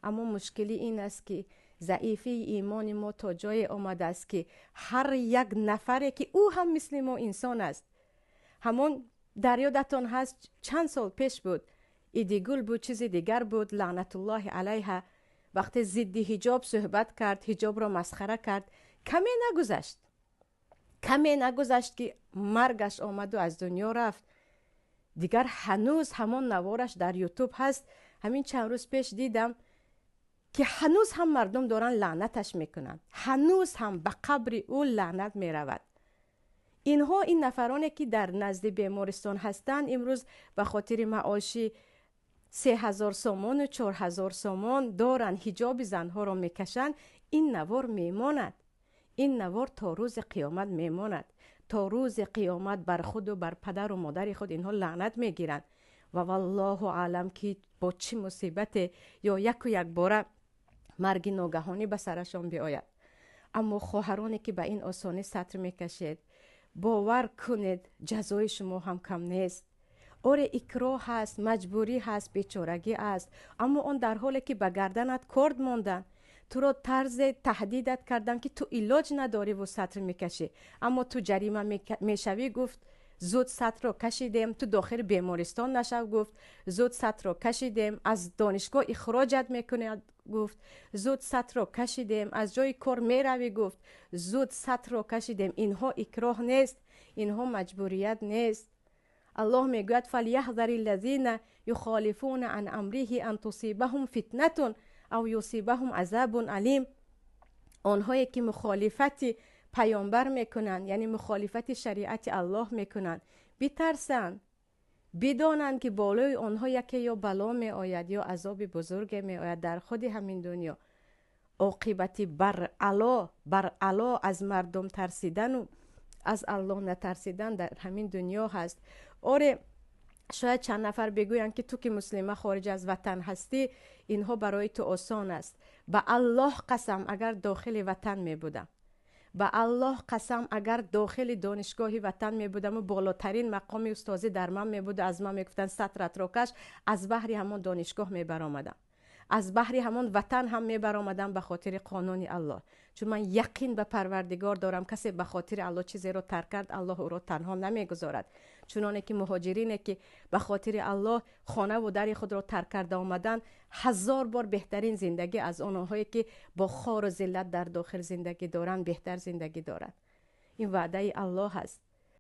Аммо мушкилӣ ин аст, ки заифии имони мо то ҷое омадааст, ки ҳар як нафаре, ки ӯ ҳам мисли мо инсон аст. Ҳамон дар ёдатон ҳаст, чанд сол пеш буд, Идигул буд, чизи дигар буд, лаънатуллоҳи алайҳа, вақте зидди ҳиҷоб суҳбат кард, ҳиҷобро масхара кард, каме нагузашт, ки маргаш омаду аз дунё рафт. Дигар ҳанӯз ҳамон навораш дар Ютуб ҳаст. Ҳамин чанд рӯз пеш дидам, ки ҳанӯз ҳам мардум доранд лаънаташ мекунанд, ҳанӯз ҳам ба қабри ӯ лаънат меравад. Инҳо, ин нафароне, ки дар назди бемористон ҳастанд, имрӯз ба хотири маоши 3000 сомону 4000 сомон доранд, ҳиҷоби занҳоро мекашанд. Ин навор мемонад, ин навор то рӯзи қиёмат мемонад. То рӯзи қиёмат бар худу бар падару модари худ инҳо лаънат мегиранд ва валлоҳу аълам, ки бо чӣ мусибате ё яку якбора марги ногаҳонӣ ба сарашон биояд. Аммо хоҳароне, ки ба ин осонӣ сатр мекашед, бовар кунед, ҷазои шумо ҳам кам нест. Оре, икроҳ ҳаст, маҷбурӣ ҳаст, бечорагӣ аст, аммо он дар ҳоле, ки ба гарданат корд монданд, туро тарзе таҳдидат карданд, ки ту илоҷ надориву сатр мекашӣ, аммо ту ҷарима мешавӣ, гуфт, зуд сатрро кашидем. Ту дохили бемористон нашав, гуфт, зуд сатрро кашидем. Аз донишгоҳ ихроҷат мекунад, гуфт, зуд сатрро кашидем. Аз ҷои кор меравӣ, гуфт, зуд сатрро кашидем. Инҳо икроҳ нест, инҳо маҷбурият нест. Аллоҳ мегӯяд: فليحذر الذين يخالفون عن أمره أن تصيبهم فتنة أو يصيبهم عذاب أليم. Онҳое, ки мухолифати паёмбар мекунанд, яъне мухолифати шариати Аллоҳ мекунанд, битарсанд, бидонанд, ки болои онҳо яке ё бало меояд, ё азоби бузурге меояд дар худи ҳамин дунё. Оқибати баръало аз мардум тарсидану аз Аллоҳ натарсидан дар ҳамин дунё ҳаст. Оре, шояд чанд нафар бигӯянд, ки ту, ки муслима, хориҷ аз ватан ҳастӣ, инҳо барои ту осон аст. Ба Аллоҳ қасам, агар дохили ватан мебудам, ба Аллоҳ қасам, агар дохили донишгоҳи ватан мебудаму болотарин мақоми устозӣ дар ман мебуду аз ман мегуфтанд: «Сатратро каш», аз баҳри ҳамон донишгоҳ мебаромадам, аз баҳри ҳамон ватан ҳам мебаромадам, ба хотири қонуни Аллоҳ. Чун ман яқин ба Парвардигор дорам: касе ба хотири Аллоҳ чизеро тарк кард, Аллоҳ ӯро танҳо намегузорад. Чуноне ки муҳоҷирине, ки ба хотири Аллоҳ хонаву дари худро тарк карда омаданд, ҳазор бор беҳтарин зиндагӣ аз онҳое, ки бо хору зиллат дар дохил зиндагӣ доранд, беҳтар зиндагӣ доранд. Ин ваъдаи Аллоҳ аст.